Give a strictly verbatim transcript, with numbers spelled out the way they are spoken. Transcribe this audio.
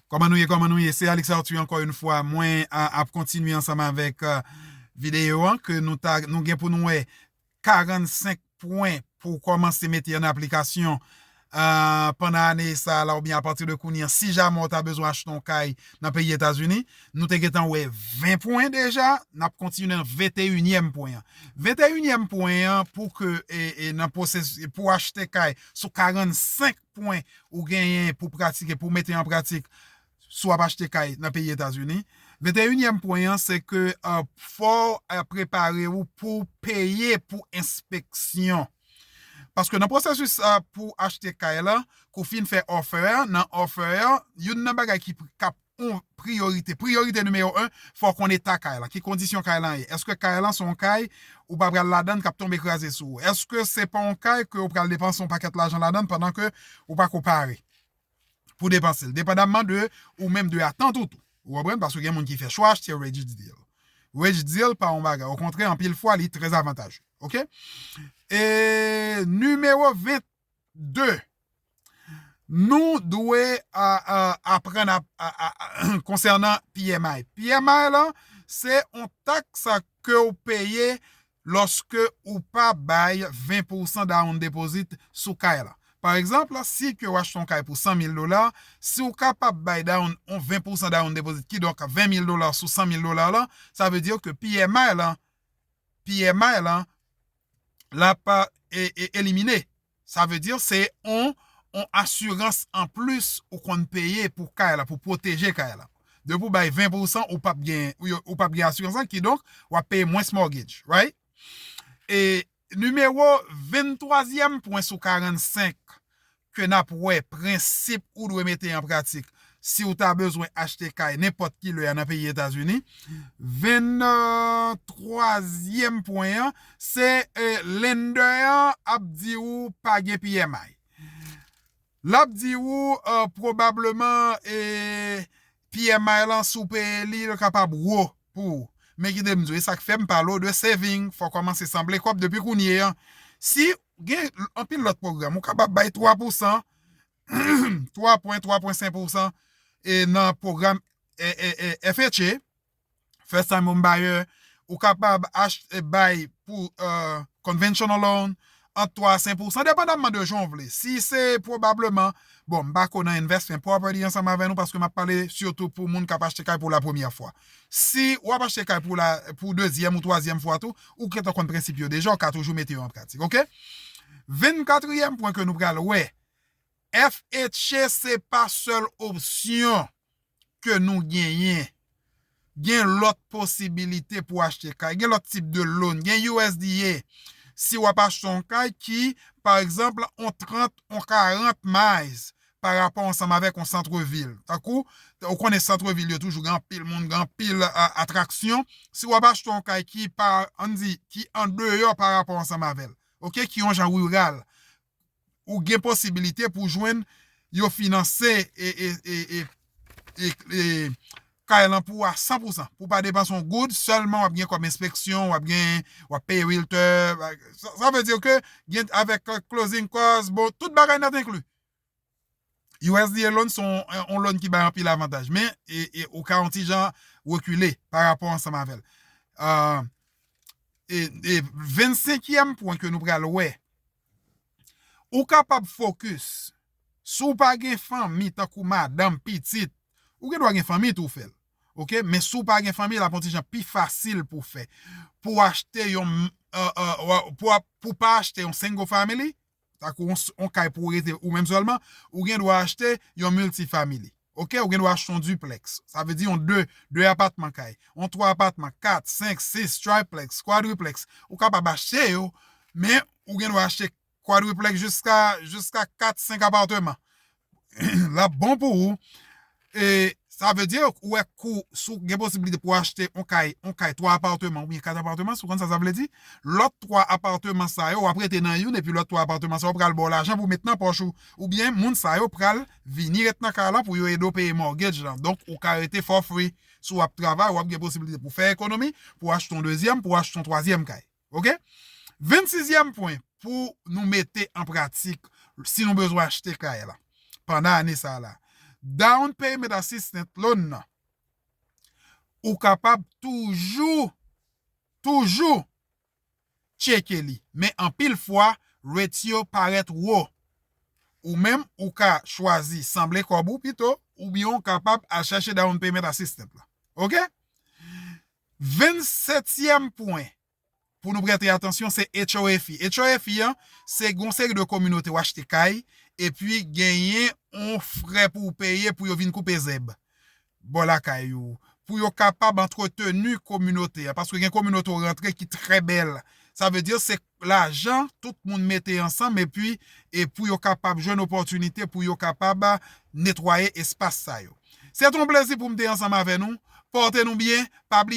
Kòman nou ye, kòman nou ye? Se Alex Arthur ankò yon fwa. Mwen a, ap kontinye ansanm avèk uh, videyo an ke nou, ta, nou gen pou nou wè karannsenk pwen pou kòmanse mete an aplikasyon uh, pandan ane sa la oubyen apati de kounye an. Si jamè w ta bezwen achte yon kay nan peyi Etazini, nou te gentan wè ven pwen deja, n ap kontinye nan venteyinyèm pwen an. Venteyinyèm pwen an pou ke e, e nan pwosesis pou achte kay sou karannsenk pwen ou genyen pou pratike, pou mete an pratik si w ap achte kay nan peyi Etazini. Venteyinyèm pwen an, se ke uh, fò w uh, prepare w pou peye pou enspeksyon. Paske nan pwosesis uh, pou achte kay la, kou fin fè offer, nan offer, youn nan bagay ki k ap yon priyorite. Priyorite nimewo en, fò w konn eta kay la. Ki kondisyon kay lan ye? Èske kay lan se yon kay ou pa pral ladan k ap tonbe kraze sou ou? Èske se pa yon kay ke ou pral depanse yon pakèt lajan ladan pandan ke ou pa ko pare pou depanse l? Depandamman de ou menm de atant ou tou. Ou konprann? Paske gen moun ki fè chwa achte Rich Deal. Rich Deal pa yon bagay. Okontrè, anpil fwa, li trè avantaje. Oke? E nimewo vennde, nou dwe a, a, aprann a, a, a, a, konsènan P M I. P M I lan, se yon taks ke w peye lòske ou pa bay ven pousan down deposit sou kay la. Pa egzanp, si ke w achte yon kay pou san mil dola, si w kapab bay down yon ven pousan down deposit, kidonk ven mil dola sou san mil dola la, sa vle di ke P M I lan, P M I lan, l ap e, e, elimine. Sa vle di se yon, yon asirans anplis ou konn peye pou kay la, pou pwoteje kay la. Depi w bay ven pousan, ou p ap gen, ou, yo- ou p ap gen asirans lan, kidonk, w ap peye mwens mortgage, right? E nimewo venntwazyèm pwen sou karannsenk ke n ap wè prensip ou dwe mete an pratik si w ta bezwen achte kay nenpòt ki lè a nan peyi Etazini. Venntwazyèm pwen an, se e, lender an ap di ou pa gen P M I. L ap di ou e, pwobableman e, P M I lan, si w peye li, l kapab wo pou ou. Men kite m di w, e sa k fè m pale w de saving, fò w kòmanse sanble kòb depi kounye a. Si gen anpil lòt pwogram, ou kapab bay twa pousan, twa pwen, twa pwen senk pousan e nan pwogram e, e, e, F H A, first time home buyer, ou kapab achte, bay pou e, conventional loan, ant twa a senk pousan, depandamman de jan w vle. Si se pwobableman, bon, m pa ko nan investment property ansanm avè nou, paske m ap pale sitou pou moun k ap achte kay pou la premyè fwa. Si w ap achte kay pou la, pou dezyèm ou twazyèm fwa tou, ou gentan konn prensip yo deja, w ka toujou mete yo an pratik, oke? Vennkatriyèm pwen ke nou pral wè, F H A se pa sèl opsyon ke nou genyen. Gen lòt posibilite pou achte kay. Gen lòt tip de loan. Gen U S D A. Si w ap achte yon kay ki, pa egzanp, on trant, on karant miles pa rapò ansanm avèk yon santrevil. Tankou, ou konnen santrevil yo toujou gen anpil moun, gen anpil a, atraksyon. Si w ap achte yon kay ki pa, ann di, ki andeyò pa rapò ansanm avè l, oke, ki yon jan riral, ou gen posibilite pou jwenn yo finanse e, e, e, e, e, e, kay lan pou ou a san pousan. Pou pa depanse yon goud, sèlman w ap gen kòb enspeksyon, w ap gen, w ap peye realtor. Sa, sa vle di ke gen avèk e, closing cost, bon, tout bagay nèt enkli. U S D A loan se yon, yon loan ki bay anpil avantaj, men e, e, ou ka yon ti jan rekile pa rapò ansanm avè l. Ah, e, e vennsenkyèm pwen ke nou pral wè, ou kapab fokis, si w pa gen fanmi tankou madanm, pitit, ou gen dwa gen fanmi tou w fè l. Oke? Men si w pa gen fanmi, l ap yon ti jan pi fasil pou w fè. Pou w achte yon, e, e, pou, w ap- pou w pa achte yon single family, tankou yon, s- yon kay pou w rete ou menm sèlman, ou gen dwa achte yon multifamily. Oke? Ou gen dwa achte yon duplex. Sa vle di yon de, de apatman kay. Yon twa apatman, kat, senk, sis, triplex, kwadriplex. Ou kapab achte yo, men ou gen dwa achte kwadriplex jiska, jiska kat, senk apatman. L ap bon pou ou. E sa vle di, ou wè kou, si w gen posibilite pou w achte yon kay, yon kay twa apatman oubyen kat apatman, si w konn sa sa vle di, lòt twa apatman sa yo, w ap rete nan youn, epi lòt twa apatman sa yo pral ba w lajan pou w met nan pòch ou. Oubyen moun sa yo pral vini ret nan kay lan pou yo ede w peye mortgage lan. Donk, ou ka rete for free. Si w ap travay, w ap gen posibilite pou w fè ekonomi, pou w achte yon dezyèm, pou w achte yon twazyèm kay. Oke? Vennsizyèm pwen pou nou mete an pratik si nou bezwen achte kay la pandan ane sa la. Down payment assistance loan nan, ou kapab toujou, toujou tcheke li. Men anpil fwa, rate yo parèt wo. Ou menm, ou ka chwazi sanble kòb ou pito, oubyen ou kapab al chèche down payment assistance la. Oke? Vennsetyèm pwen pou nou prete atansyon, se H O F E. H O F E an, se gon seri de kominote w achte kay, epi genyen yon frè pou w peye pou yo vin koupe zèb bò lakay ou, pou yo kapab antreteni kominote a, paske gen kominote w rantre ki trè bèl. Sa vle di se lajan tout moun mete ansanm, epi e pou yo kapab jwenn opòtinite pou yo kapab netwaye espas sa yo. Se te yon plezi pou m te ansanm avè nou. Pòte nou byen, pa bliye